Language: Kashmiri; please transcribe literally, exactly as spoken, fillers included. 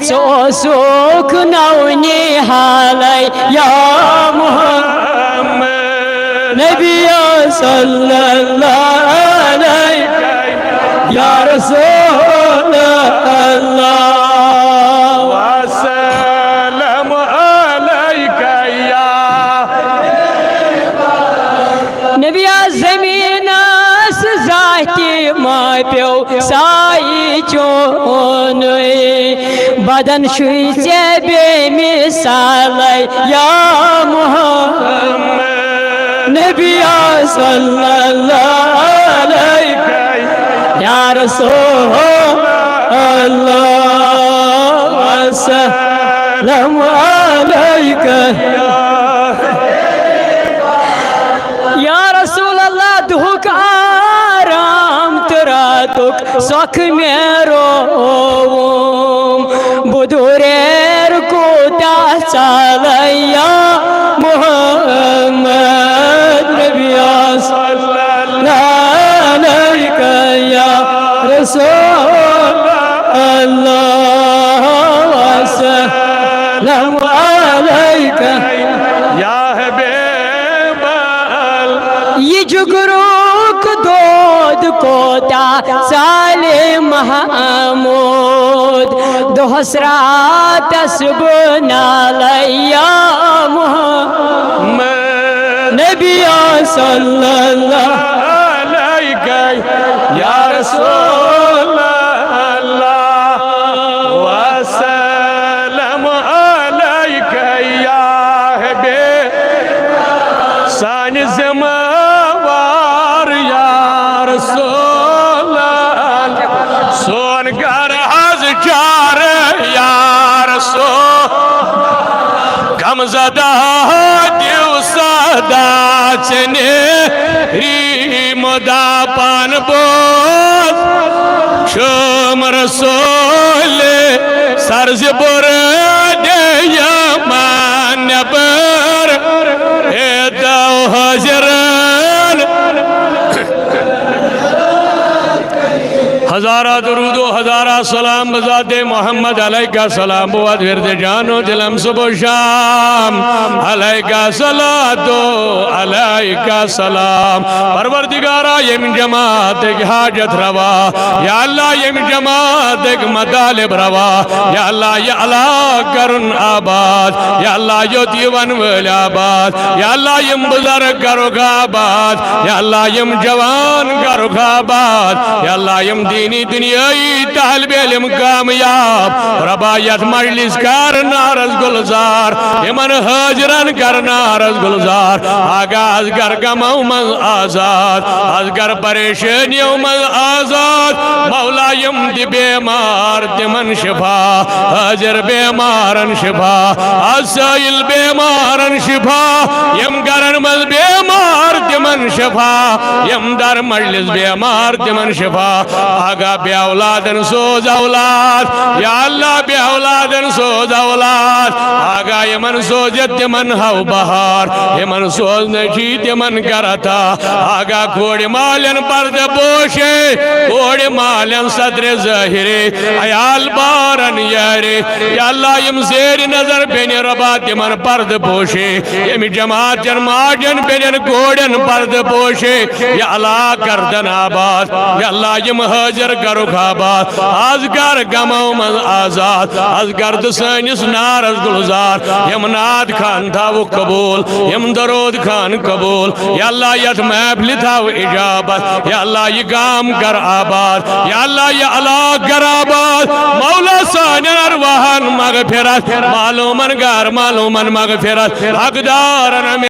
ژٕ اوسُکھ نو نِہالَے یا محمد۔ نبی صلی اللہ علیہ یا رسول اللہ۔ وسلم علیک یا نبی زمینس ذاتی ما پیو سائی چونُے۔ بدن چھُے ژےٚ بے مثالے یا محمد۔ نبی صلی اللہ علیہ یا رسول اللہ وسلم علیک۔ یا رسول اللہ، دُہُک آرام تہٕ راتُک سۄکھ مےٚ رووُم۔ بہٕ دوٗریر کوٗتاہ ژالے یا محمد نبی صلی اللہ علیہ یا رسول اللہ وسلم علیک۔ یا حبیب اللہ۔ یہِ جُگرُک دود کوتاہ ژالہِ محمود۔ دۄہس راتس بہٕ نالے یا محمد۔ نبی صلی اللہ علیہ یا رسول اللہ وسلم علیک یا حبیب۔ سانہِ ذمہ وار یا رسول اللہ۔ سون گھر حظ چار یا رسول۔ غم زدہ دیو صدا ژےٚ نیری مُدا پان بوز۔ چھُم رسول سرزِ بُرٕ دِ یمن نٮ۪بر ہیتو حٲضِرن۔ ہزارہ درود و ہزارہ سلام بذات محمد علیک سلام، بود ورد جان و دلم صبح و شام علیک صلات و علیک سلام۔ پروردگارا، یم جماعت حاجت روا، یا اللہ، یم جماعت مطالب روا، یا اللہ، یہ علاقہ کرن آباد، یا اللہ، یوت یوان وٲلۍ آباد، یا اللہ، یم بزرگ کرُکھ آباد، یا اللہ، یم جوان کرُکھ آباد، یا اللہ، یم دینی دنیائی طالب علم کامیاب۔ ربا، یتھ مجلس کر نارس گلزار، یمن حاضرن کر نارس گلزار۔ آقا، از گر غمو منز آزاد، از گر پریشانیو منز آزاد۔ مولا، یم تہِ بیمار تمن شفا، حاضر بیمارن شفا، از سائل بیمارن شفا، یم گرن منز بیمار تمن شفا، یم در مجلس بیمار تمن شفا۔ آقا، بے اولادن سوز اولاد، یا اللہ، بے اولادن سوز اولاد۔ آقا، یمن سوز تمن ہاو بہار، یمن سوز نشی تمن کرتا۔ آقا، کورِ مالن پردٕ پوشے، کورِ مالن سترِ ظٲہِرے، عیال بارن یارے۔ یا اللہ، یم زیر نظر بینہِ ربا تمن پردٕ پوشے، یم جماعت چن ماجن بینن کورن پردٕ پوشے۔ یا اللہ، کردن آباد، یا اللہ، یم حاضر کرُکھ آباد۔ از کر غمو منز آزاد، از کر تہ سٲنِس نارس گلزار۔ یم نعت خان تھاوُکھ قبول، یم درود خان قبول۔ یا اللہ، یتھ محفلہِ تھاو اجابت۔ یا اللہ، یہ گام کر آباد۔ یا اللہ، یہ علاقہ کر آباد۔ مولا، سانٮ۪ن ارواحن مغفرت، معلومن غیر معلومن مغفرت، حقدارن